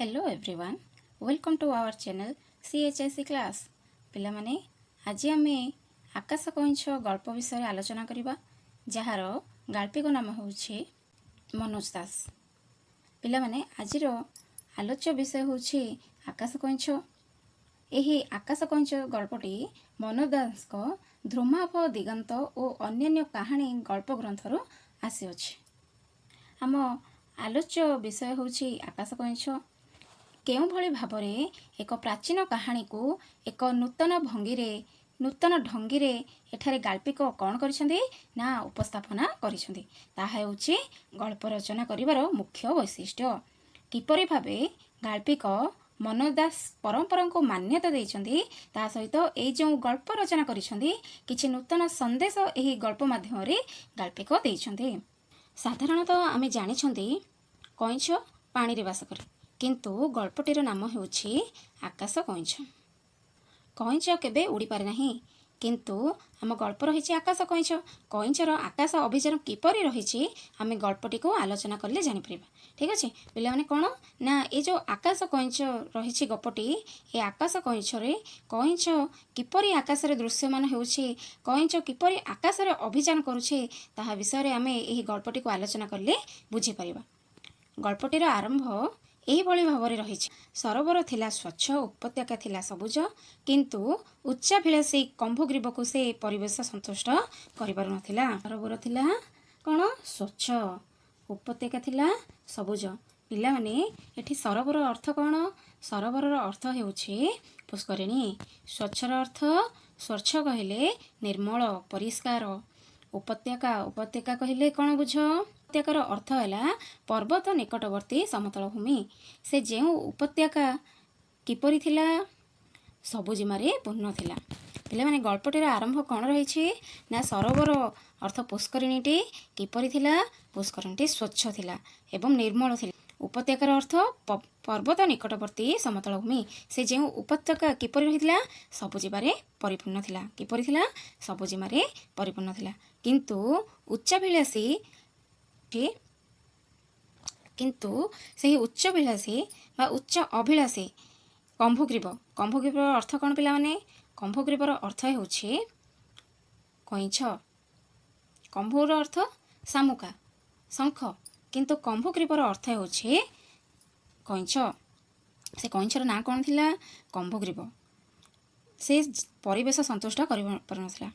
Hello everyone, welcome to our channel CHSE class. ପିଲାମାନେ, ଆଜି ଆମେ ଆକାଶ କଇଁଛ ଗଳ୍ପ ବିଷୟରେ ଆଲୋଚନା କରିବା, ଯାହାର ଗାଳ୍ପିକ ନାମ ହେଉଛି ମନୋଜ ଦାସ। ପିଲାମାନେ, ଆଜିର ଆଲୋଚ୍ୟ ବିଷୟ ହେଉଛି ଆକାଶ କଇଁଛ। ଏହି ଆକାଶ କଇଁଛ ଗଳ୍ପଟି ମନୋଜ ଦାସଙ୍କ ଧ୍ରୁମାଭ ଦିଗନ୍ତ ଓ ଅନ୍ୟାନ୍ୟ କାହାଣୀ ଗଳ୍ପ ଗ୍ରନ୍ଥରୁ ଆସିଅଛି। ଆମ ଆଲୋଚ୍ୟ ବିଷୟ ହେଉଛି ଆକାଶ କଇଁଛ। କେଉଁଭଳି ଭାବରେ ଏକ ପ୍ରାଚୀନ କାହାଣୀକୁ ଏକ ନୂତନ ଭଙ୍ଗୀରେ, ନୂତନ ଢଙ୍ଗିରେ ଏଠାରେ ଗାଳ୍ପିକ କ'ଣ କରିଛନ୍ତି ନା ଉପସ୍ଥାପନା କରିଛନ୍ତି, ତାହା ହେଉଛି ଗଳ୍ପ ରଚନା କରିବାର ମୁଖ୍ୟ ବୈଶିଷ୍ଟ୍ୟ। କିପରି ଭାବେ ଗାଳ୍ପିକ ମନୋଜ ଦାସ ପରମ୍ପରାଙ୍କୁ ମାନ୍ୟତା ଦେଇଛନ୍ତି, ତା ସହିତ ଏଇ ଯେଉଁ ଗଳ୍ପ ରଚନା କରିଛନ୍ତି, କିଛି ନୂତନ ସନ୍ଦେଶ ଏହି ଗଳ୍ପ ମାଧ୍ୟମରେ ଗାଳ୍ପିକ ଦେଇଛନ୍ତି। ସାଧାରଣତଃ ଆମେ ଜାଣିଛନ୍ତି କଇଁଛ ପାଣିରେ ବାସ କରେ, କିନ୍ତୁ ଗଳ୍ପଟିର ନାମ ହେଉଛି ଆକାଶ କଇଁଛ। କଇଁଛ କେବେ ଉଡ଼ିପାରେ ନାହିଁ, କିନ୍ତୁ ଆମ ଗଳ୍ପ ରହିଛି ଆକାଶ କଇଁଛ। କଇଁଛର ଆକାଶ ଅଭିଯାନ କିପରି ରହିଛି, ଆମେ ଗଳ୍ପଟିକୁ ଆଲୋଚନା କଲେ ଜାଣିପାରିବା। ଠିକ୍ ଅଛି ପିଲାମାନେ, କ'ଣ ନା ଏ ଯେଉଁ ଆକାଶ କଇଁଛ ରହିଛି ଗପଟି, ଏ ଆକାଶ କଇଁଛରେ କଇଁଛ କିପରି ଆକାଶରେ ଦୃଶ୍ୟମାନ ହେଉଛି, କଇଁଛ କିପରି ଆକାଶରେ ଅଭିଯାନ କରୁଛି, ତାହା ବିଷୟରେ ଆମେ ଏହି ଗଳ୍ପଟିକୁ ଆଲୋଚନା କଲେ ବୁଝିପାରିବା। ଗଳ୍ପଟିର ଆରମ୍ଭ ଏହିଭଳି ଭାବରେ ରହିଛି। ସରୋବର ଥିଲା ସ୍ୱଚ୍ଛ, ଉପତ୍ୟକା ଥିଲା ସବୁଜ, କିନ୍ତୁ ଉଚ୍ଚାଭିଳାଷୀ କମ୍ଭୁଗ୍ରୀବକୁ ସେ ପରିବେଶ ସନ୍ତୁଷ୍ଟ କରିପାରୁନଥିଲା। ସରୋବର ଥିଲା କ'ଣ? ସ୍ୱଚ୍ଛ। ଉପତ୍ୟକା ଥିଲା ସବୁଜ। ପିଲାମାନେ, ଏଠି ସରୋବର ଅର୍ଥ କ'ଣ? ସରୋବରର ଅର୍ଥ ହେଉଛି ପୁଷ୍କରିଣୀ। ସ୍ୱଚ୍ଛର ଅର୍ଥ, ସ୍ୱଚ୍ଛ କହିଲେ ନିର୍ମଳ, ପରିଷ୍କାର। ଉପତ୍ୟକା, ଉପତ୍ୟକା କହିଲେ କ'ଣ ବୁଝ? ଉପତ୍ୟକାର ଅର୍ଥ ହେଲା ପର୍ବତ ନିକଟବର୍ତ୍ତୀ ସମତଳ ଭୂମି। ସେ ଯେଉଁ ଉପତ୍ୟକା କିପରି ଥିଲା? ସବୁଜିମାରେ ପୂର୍ଣ୍ଣ ଥିଲା। ପିଲାମାନେ, ଗଳ୍ପଟିର ଆରମ୍ଭ କ'ଣ ରହିଛି ନା ସରୋବର ଅର୍ଥ ପୁଷ୍କରିଣୀଟି କିପରି ଥିଲା? ପୁଷ୍କରିଣୀଟି ସ୍ୱଚ୍ଛ ଥିଲା ଏବଂ ନିର୍ମଳ ଥିଲା। ଉପତ୍ୟକାର ଅର୍ଥ ପର୍ବତ ନିକଟବର୍ତ୍ତୀ ସମତଳ ଭୂମି। ସେ ଯେଉଁ ଉପତ୍ୟକା କିପରି ରହିଥିଲା? ସବୁଜିମାରେ ପରିପୂର୍ଣ୍ଣ ଥିଲା। କିପରି ଥିଲା? ସବୁଜିମାରେ ପରିପୂର୍ଣ୍ଣ ଥିଲା। କିନ୍ତୁ ସେହି ଉଚ୍ଚାଭିଳାଷୀ ବା ଉଚ୍ଚ ଅଭିଳାଷୀ କମ୍ଭୁଗ୍ରୀବ। କମ୍ଭୁଗ୍ରୀବର ଅର୍ଥ କ'ଣ ପିଲାମାନେ? କମ୍ଭୁଗ୍ରୀବର ଅର୍ଥ ହେଉଛି କଇଁଛ। କମ୍ଭୁର ଅର୍ଥ ଶାମୁକା, ଶଙ୍ଖ, କିନ୍ତୁ କମ୍ଭୁଗ୍ରୀବର ଅର୍ଥ ହେଉଛି କଇଁଛ। ସେ କଇଁଛର ନାଁ କ'ଣ ଥିଲା? କମ୍ଭୁଗ୍ରୀବ। ସେ ପରିବେଶ ସନ୍ତୁଷ୍ଟ କରିପାରୁନଥିଲା।